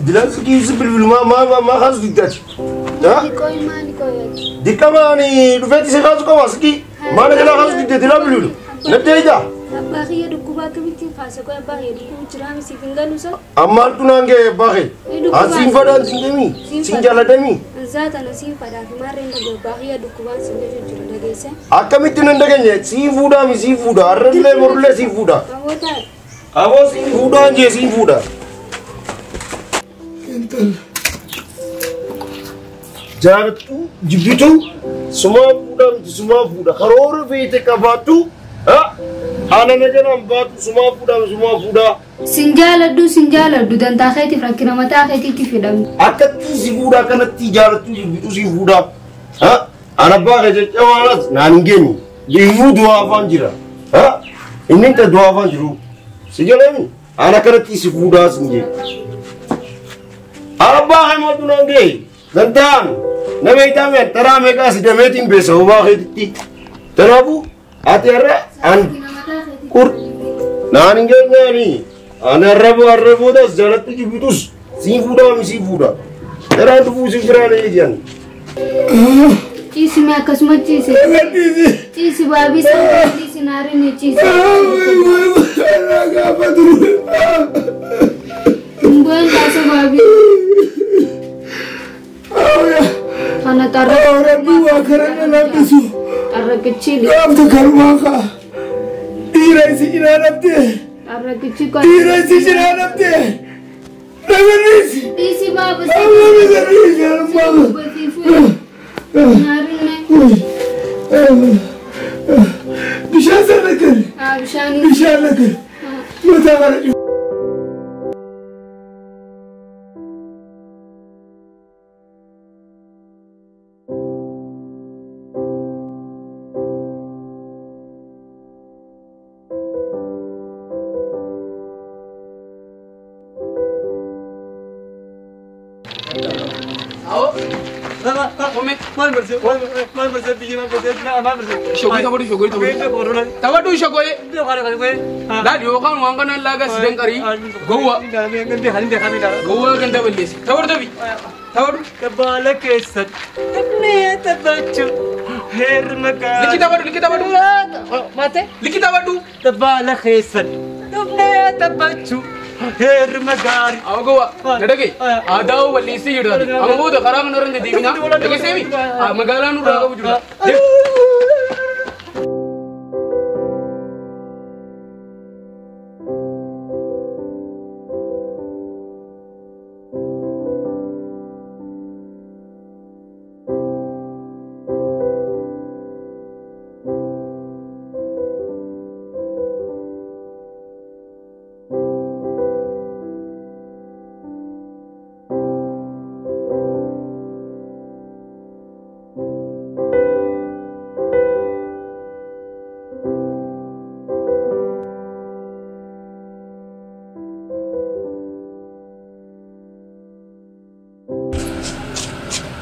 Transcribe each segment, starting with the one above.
Dilaan silkii si bilbilu maa kaasu diddaati? Qoy maali qoy? Dirqama ani dhufeetti si kaasu qaba silkii. Maal jalaa kaasu didde dilaan bilbilu? Natti eegaa? Abbaa kiyya dhukkuba akkamittiin kaasa qoy abbaa kiyya dhukkubu jira misiif hin galu sa? Ammaantu naan ga'e abbaa kee. An siin fadhaan siin deemi. Siin jaaladami. Anzaatana siin fadhaa fi maarreen dhabe abbaa kiyya dhukkubaan siin jechuu jira dhageesse. Akkamitti nan dhageenye siin fuudhaa mi siin fuudha har'allee borullee siin fuudha. Aboota Aboo siin fuudhaan jee siin fuudha. Jaalattuu jibbituu sumaa fuudhaa miti sumaa fuudha karoora feete qabaattu ana na jalaan baatu sumaa fuudhaa miti sumaa fuudhaa. Sin jaaladhu sin jaaladhu dantaa keetiif rakkina mataa keetiitti fidhamte. Akkatti si fuudhaa kanatti jaalattuu jibbituu si fuudhaa. Ana abbaa kee jecha waanas naan hin geenye. Liyyuu du'aa afaan jira. Inni inta du'aa afaan jiru. Si jalaami ana kanatti si fuudhaa sin jee. Ana abbaa kee maaltu naan ga'e? Dantaan nama itaame taraa meeqaa si dameetiin beessa hobaa keetitti. Kanaafuu ati har'a an qur naan hin geenyaani. Ani har'a boodas jaalattu jibbitus siin fuudhaa mi siin fuudha. Taraan dhufuu si biraan eejan. Ciisi mee akkasuma ciisi. Ciisi baabii sana ciisi naarin ciisi. Bu'een kaasa baabii. Kana Rabbi waa kana lambisu. xarraqichi Gaafta kanumaa kaa. Dhiira isi cinaa dhabdee. xarraqichi Dhiira isi cinaa dhabdee. Nagarriisi. Dhiisi baaba Amma nagarriisi harmaa. Naarin Bishaan sana kenne. bishaan Bishaan na kenne. Mataa kana cufa. Taphadhu shogoye. Laal yookaan waan kana laagaa si danqarii gowwa gowwa kan daballeessi. Taphadhu taphi. Taphadhu. Likki taphadhu likki taphadhu. Likki taphadhu. Awa gowwa na dhagaye. Aadaa balleessee jirta. Amma booda karaa kana irra hin deddeebinaa. Dhageesseemi. Magaalaa nurraa qabu jirta.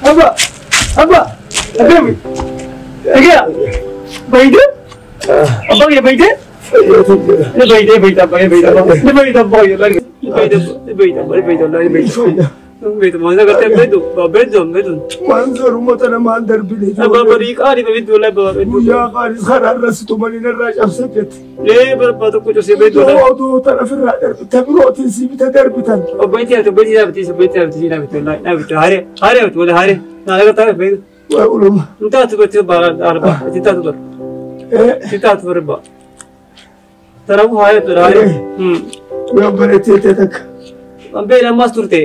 Abba, Abba, akkami? Egaa, baay'ee? Abbaa kiyya baay'ee? Ni baay'ee baay'ee abbaa kiyya baay'ee abbaa. Ni baay'ee abbaa kiyya baay'ee. Ni baay'ee ni baay'ee abbaa ni baay'ee ni baay'ee. Ni baay'ee maal agartee beektu beektu beektu. Waan zorummoota namaan darbine Abbaa barii qaanii beektu wallahi abbaa beektu. Guyyaa qaanis karaa irra situmanii narraa cabsan jette. Lee barbaa tokko cosee beektu Yoo wallahi. oduu tana ofirraa darbite birootiin si bita darbitan. Abbaa itti yaabte abbaa itti yaabte abbaa itti yaabte yaabte wallahi yaabte haree haree yaabte wallahi haree. Naa agartee beektu. Waa uluma. Intaatu beektu baala arba itti taatu bar. Itti taatu barba. Tanaafuu haa yaabte haree. Waa bareettee takka. Ambeen ammas turte.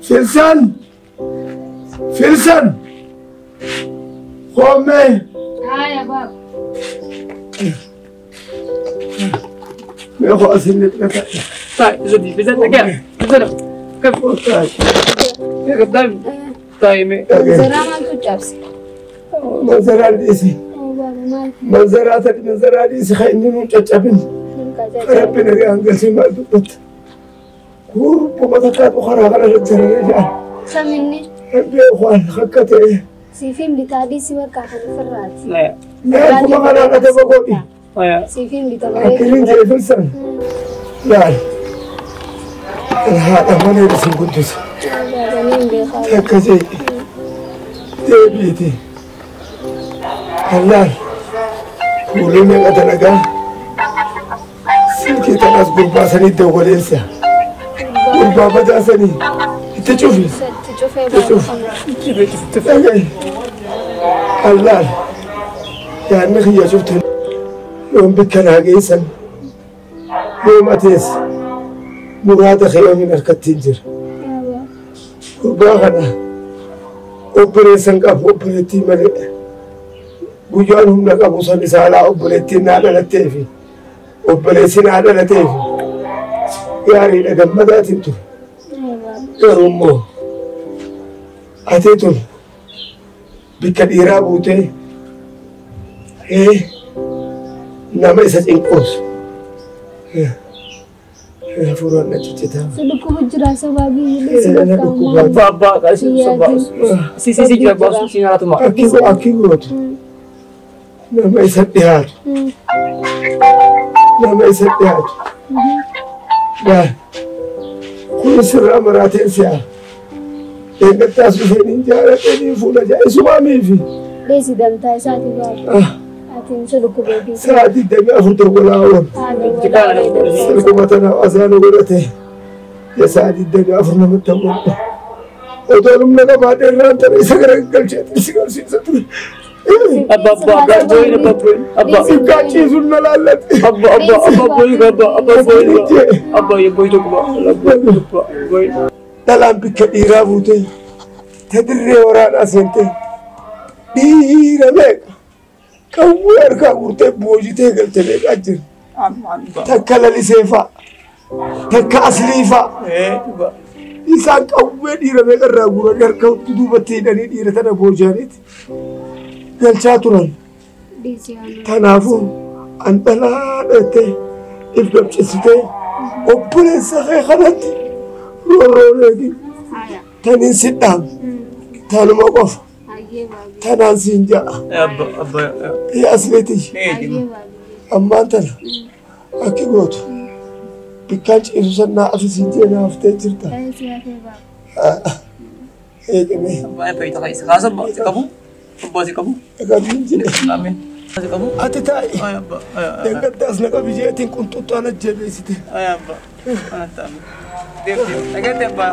Filsan! Filsan! Hoomee! Haaya baaba. Mee ho'asin dhiqata. طيب زدي بزن كيف بزن كيف كيف طيب Manzaraa maaltu cabse? Manzaraa dhiisi. Baaba maal? Manzaraa tadi manzaraa dhiisi kan inni nuun caccabin. Rabbi nagaan galchee maal dubbatta. Gurbuma takkaatu karaa kana irratti sararee jira. Kaminni Rabbi waan akka ta'e. siifiin bitaa dhiisi bakka kan ofirraati. Mee akkuma kanaan adaba godhi. Siifiin bita Akkiliin bareedu. jee filsan. Laal. Haadha malee isin guddise. Takka jee deebiiti. Allaal fuulli meeqa dalagaa silkii tanaas gurbaa sanii dawwaleensa. Gurbaa badaa sanii itti cufi. Itti cufi. Dhaga'i. Allaal yaadni kiyya cuftu yoom bikka naa geessan yoom atees muraada kee yoomiin harkattiin jira. Gurbaa kana obboleessan qabu obboleettii malee guyyaan humna qabu san isaa alaa obboleettiin naa dhalattee fi obboleessi naa dhalatee fi gaariidha gammadaatiin ture. Garuu immoo ati tun bikka dhiiraa buutee nama isa cinqoos hafuuraan na ciccitaa. Si dhukkubu jira sababii si Na dhukkuba. Abba abba si si si jira abba si naratuma. Akki gootu nama isa dhiyaatu nama isa dhiyaatu gaa kun sirraa maraateen si'a eeggattaas dhufeen hin jaalatanii fuula jaa isumaa miifi. Leesi dantaa isaati baaba. Ati si dhukkubee fi. Sa'a 24 dawwalaa oolu. Silkuma tana asaana godhate sa'a 24 namatti hawwadha. Otoo humna qabaadhe irraan tana isa garagalcheetti si garsiisa ture. Abba abba abba boyin abba boyin abba. Gachiisuun na laallate. Abba abba abba boyin abba abba boyin abba boyin tokko abba abba boyin. Dhalaan bikka dhiiraa buutee ta dirree waraanaa seentee dhiira meeqa qawwee harkaa guurtee boojitee galte meeqaa jira. Takka lalisee fa'a takka aslii fa'a isaan qawwee dhiira meeqa irraa guuranii harka duubatti hidhanii dhiira tana booji'aniiti galchaa turan. Kanaafuu an dhalaa dhaltee if gamchisitee obboleessa kee kanatti roorroo taniin si dhaabu tanuma qofa tanaan siin ja'a. Abba abba. Asleetii ammaan tana akki gootu bikkaan ciisu san naa afisiin jee naa haftee jirta. Eeqamee. Abba fayyita kaisa kaasa abba si qabu abba si qabu. Qabiin jedhe. Amiin. Si qabu. Ati taa'i. Ay abba. Deeggaddaas na qabi jeetiin qunxuxxaan ajjabeessite. Ay abba. Anatti amiin. Deem deem. Dhagaatti abba.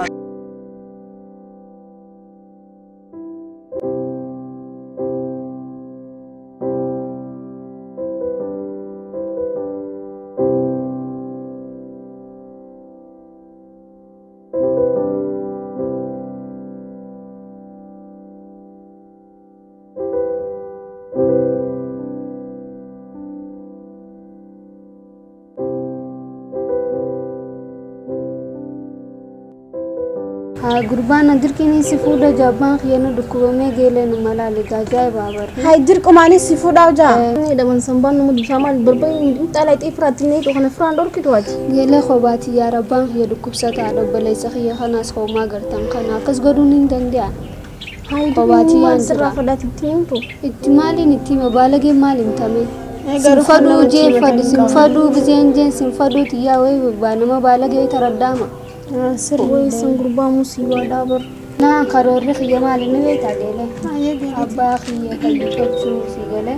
Gurbaan dirqiin si fuudha jabbaan kiyyana dhukkubamee geelee nu malaale ajaa'iba abarri. Hay dirqumaanis si fuudhaa hojaa. Dhaban sanbaan nama dubsaa maal barbaan xaalaa ixee firaatti inni kana firaan dhorkitu ati. Geelee kophaati yaa rabbaan kiyya dhukkubsataa obboleessa kiyya kanaas homaa gartan kana akkas godhuun hin danda'an. Hay Kophaati maal yaan sirraa jira. fudhati itti himtu. Itti maaliin itti hima baalagee maal himtame? Garuu kan Sinfaduu namatti jee himatan fadhi hin qabu. sinfaduu gizeen jeen sinfaduu tiyyaa wayii baa nama baalagee taraddaama. Sirrii sun gurbaa musiibaadhaa bar. Naa karoorri kiyya maali ni beektaa geelee? Abbaa kiyya fayyifachuu si galee.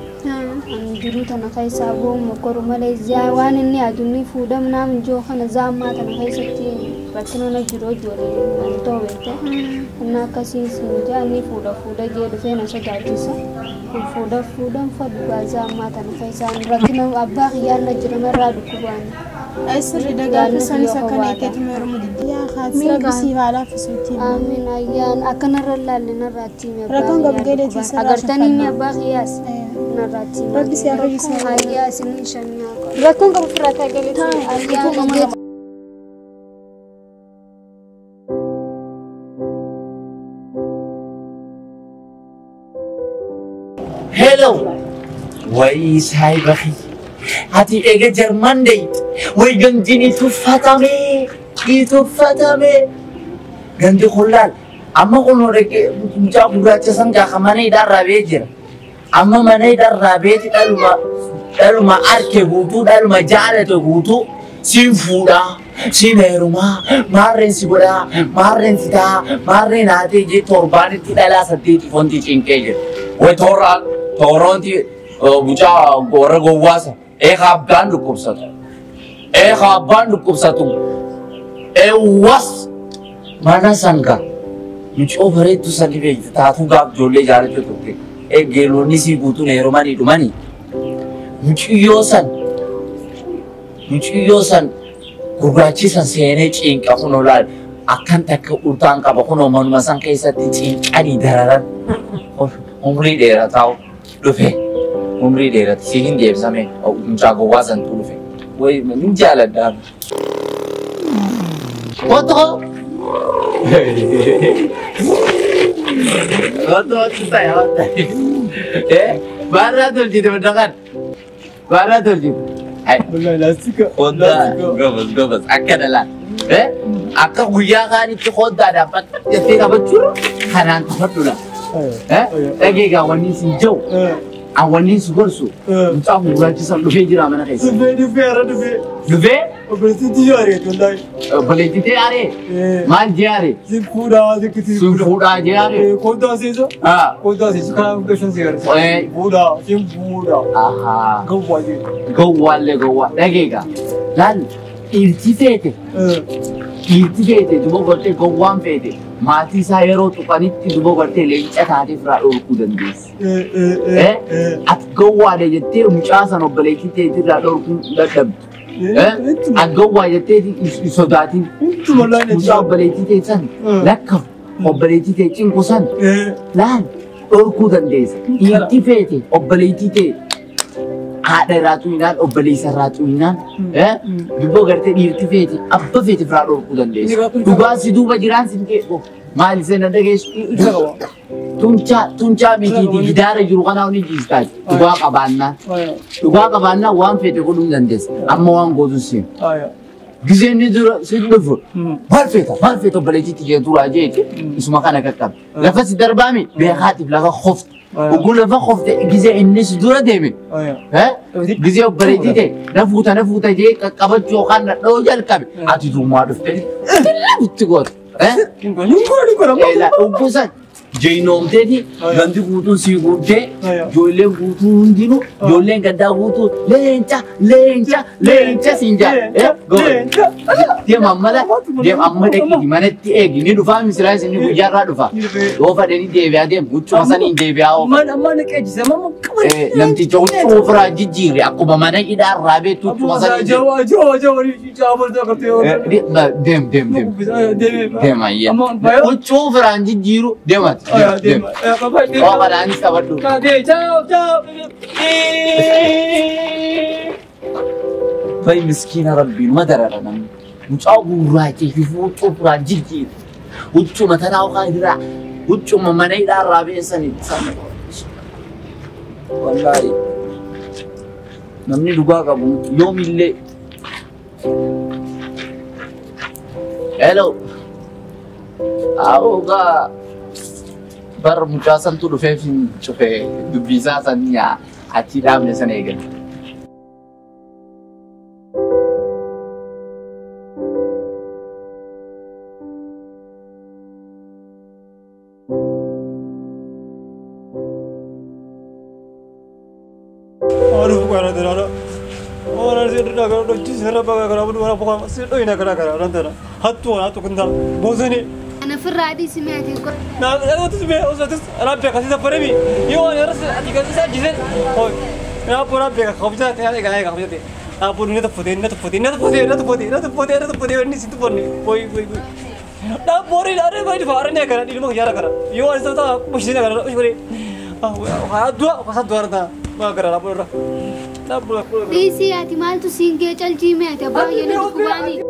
Ani jiruu tana keessaa boomu koru malee waan inni adunni fuudham naam ijoo kana zaammaa tana keessatti rakkina na jiru ijoollee ani ta'u beekte. Inni akkasiin siin jaa inni fuudha fuudha jee dhufee na sodaachisa. Fuudha fuudhan fadhu zaammaa tana keessaa rakkina abbaa kiyyaan na jira narraa dhukkubaan. Sirri dagaafi sanis akkana eeggatuma yeroo mudiddi. Yaa haati rabbi siif haa laaffisuutti. Amiin ayyaan akkanarra laalle narraa itti hime abbaa Rakkoon qabu kiyyaan geeleetii dhukkubaan. sirraa Agartanii inni shaffannaa. abbaa kiyyaas narraa itti hime. Rabbi si haa fayyisu. Ayyaa isin shanyaa qabu. Rakkoon qabu firraa ta'e galeetii. Ayyaan geet Hello. Way saahiba kiyya. Ati eega Jarman deeyte. Way gandiin ituffatame. Ituffatame. Gandi kullaal. Amma kunoo dhaqee mucaa gurraacha san gaafa mana hidhaa raabee jira. Amma mana hidhaa raabeeti dhaluma dhaluma arke guutuu dhaluma jaalate guutuu Siin fuudhaa, siin heerumaa, maarreen si godhaa, maarreen si ta'a, maarreen haatee jee torbaanitti dhalaa 8 wanti cinqee jira. Way tooraan tooroonti mucaa warra gowwaasa eegaa abbaan dhukkubsatu. Eegaa abbaan dhukkubsatu. Eewwas mana sangaa mucoo bareedduu sanii beekti taatuu gaaf ijoollee jaalachuu turte. Geelonni sii guutuun heerumanii dhumanii. Muciyyoo san gurraachisan seenee cinqa kunoo laal akkan takka urtaan qaba kunoo manuma san keessatti cinqanii dararan umrii dheerataa dhufe umrii dheerate si hin deebisame mucaa gowwaa santu dhufe way nin jaaladhaa. Otoo otoo ta'e baarraa tolchite madaqan baarraa tolchite. Wallahi laastika. Hoddaa gobas gobas akka dhalaan. Akka guyyaa kaanitti hoddaadhaan bakka jettee qabachuun kanaan qabadhu. Dhageegaa wanni sin jiru wanni si gorsu mucaa gurraachisan dhufee jira mana keessa. Dhufee dhufee har'a dhufee. Dhufee? Obboleettii yaaree wallahi. Obboleettii yaaree? Maal jee yaaree? Sin fuudhaa zikkiti. Sin fuudhaa jee yaaree? Koddaa seesa. Koddaa seesa kanaaf gashan si gargaara. Fuudhaa sin fuudhaa. Gowwaa jee. Gowwaallee gowwaa dhageegaa laal dhiirti feete. Dhiirti feete duba gortee gowwaan feete maatii isaa yeroo tuqanitti duba gortee leenca taatee firaa dhorkuu dandeessi. Ati gowwaadha jettee mucaa sana obboleettii teetirraa dhorkuu dadhabdu. Ati gowwaa jettee hin sodaatin. Mucaa obboleettii tee san lakka obboleettii tee cinqu san laal dhorkuu dandeessa. Dhiirti feete obboleettii tee haadha irraa xu'inaan obboleessa irraa xu'inaan dubboo gartee dhiirti feeti abba feeti firaa dhorkuu dandeessa. Dhugaan si duuba jiraan si dhigee maal iseen na dhageessu? Tuncaa mitiiti gidaara jiru kanaa ni jiistaati. Dhugaa qabaannaan. Dhugaa qabaannaan waan feete godhuu dandeessa. Amma waan gootu siin. Gizeen ni dura si dhufu maal feeta obboleettiitti jee duraa jeeti isuma kana qaqqabe. Lafa si darbaami beekaatiif lafa khoftu. Oguu lafa khofte gizee inni si dura deeme. Gizee obboleettii ta'e na fuuta jee qaqqabachuu yookaan dhadha'uu jalqabe ati duumaa dhuftee lafutti goote. Oguu san jeynoomteeti gandi guutuun sii guuttee ijoolleen guutuu hundinuu ijoolleen gaddaa guutuu leenca leenca leenca siin jaa. Deem amma deem amma dhaqiiti manatti eegi ni dhufaa misiraa isin guyyaarraa dhufa. Yoo fadhanii deebi'aa deem huccuma saniin deebi'aa oofa. Namticha huccuu ofirraa jijjiirre akkuma mana hidhaarraa beektu huccuma saniin. Deem deem deem. Deem ayyaa. Huccuu ofirraan jijjiiru deemati. Deem. Oh, padaan taphattu. Fai miskiina rabbiin ma darara namni. Mucaa gurraacha fi huccuu ofirraan jijjiirre. Huccuma tanaa yookaan irraa huccuma mana hidhaarraa beessanii. Wallaahi namni dhugaa qabu yoomillee. Hello. Awugaa bar mucaa santu dhufeef hin cufee dubbisaa san achi dhaabne sana eegale. أنا في الرادي سمعتي Dhiisii ati maaltu siin gee calchii meete baay'ee na dhukkubaanii.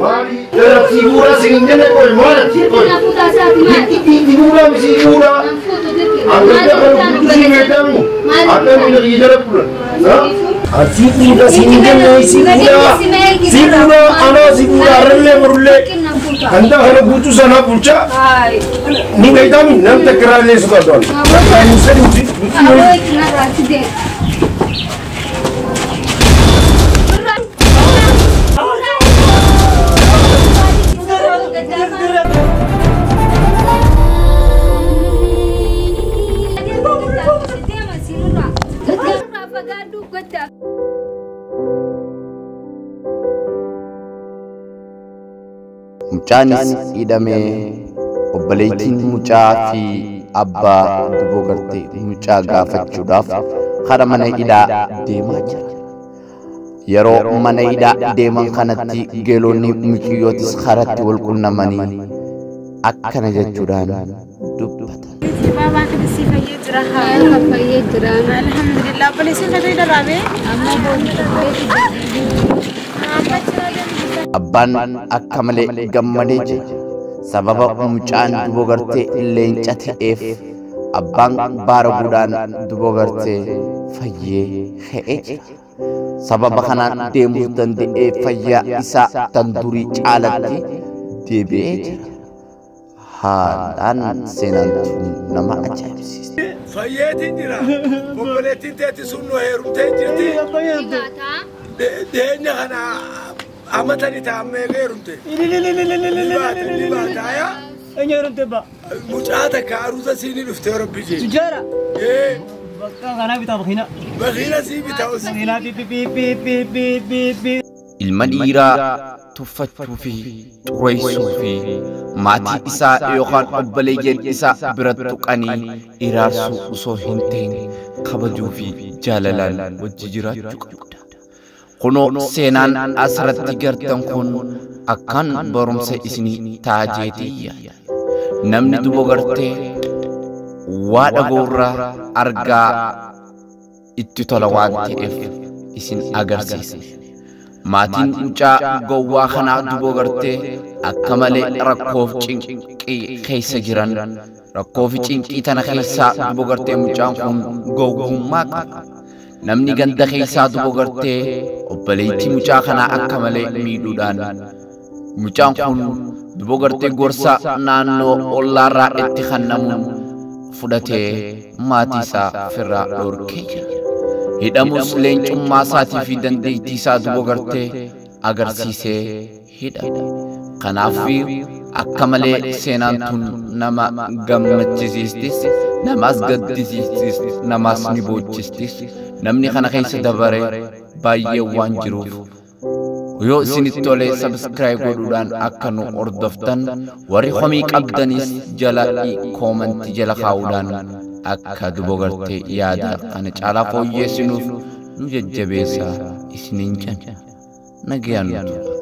Maali figura siin jenne qoy maali qoy. Figura figura. Akka kan meetamu. Akka miidhagina jala fuula. Asii fuudha siin jenne si fuudha. Si fuudha anaa si fuudha arrallee morullee. Ganda kana guutuu sanaa bulchaa. Ni beektaami nam takkiraallee sodaatu. Aboo itti narraatti deema. Mucaanis hidhamee obboleettiin mucaa fi abbaa duboo gartee mucaa gaafachuudhaaf karaa mana hidhaa deemaa jira. Yeroo mana hidhaa deeman kanatti geelonni mucayyootis karatti wal qunnamanii akkana jechuudhaan dubbatan. Baabaan si fayyee jira. Fayyee jira. Alhamdulillah. Obboleessi fayyee daraabee. Amma booda. Abbaan akka malee gammadee jira. Sababa mucaan duboo gartee leenca ta'eef abbaan baara guudhaan duboo gartee fayyee ka'ee jira. Sababa kanaan deemuu danda'ee fayyaa isaa tan durii caalatti deebi'ee jira. Haalaan seenaan tun nama ajaa'ibsiisa. Fayyeetiin jira. Obboleettiin teetti sun nu heerumtee jirti. Dhiyeenya kana amatani taammee heerumte. Ni baataaya. Eenyu heerumte ba? Mucaa takka aruusa siinii dhuftee rabbi jee. Tujjaara. Ee. Bakka kanaa bitaa bakiina. Bakiina sii bitaa osi. Bakiina bi bi bi bi bi bi bi. Ilma dhiiraa tuffachuu fi xureessuu fi maatii isaa yookaan obboleeyyan isaa bira tuqanii iraarsuu osoo hin ta'in kabajuu fi jaalalaan wajji jiraachuu qabda. Kunoo seenaan asirratti gartan kun akkaan barumsa isinii taajeetii yaada. Namni duboo gartee waa dhagoorraa argaa itti tola waan ta'eef isin agarsiisa. Maatiin mucaa gowwaa kanaa duboo gartee akka malee rakkoof cinqii keessa jiran rakkoo fi cinqii tana keessaa duboo gartee mucaan kun gowwummaa qaba. Namni ganda keessaa duboo gartee obboleettii mucaa kanaa akka malee miidhuudhaan mucaan kun duboo gartee gorsa naannoo ollaarraa itti kennamuun fudhatee maatii isaa ofirraa dhorkee jira. Hidhamus leencummaa isaatii fi dandeettii isaa duboo gartee agarsiisee hidhame. Kanaaf akka malee seenaan tun nama gammachiistis, namaas gaddisiistis, namaas ni boochistis. Namni kana keessa dabare baay'ee waan jiruuf yoo isinitti tole subscribe godhuudhaan akka nu hordoftan warri komii qabdanis jala koomantii jala kaa'uudhaan akka duboo gartee yaada kana caalaa fooyyeessinuuf nu jajjabeessa isiniin jenna. Nagayaan nu tura.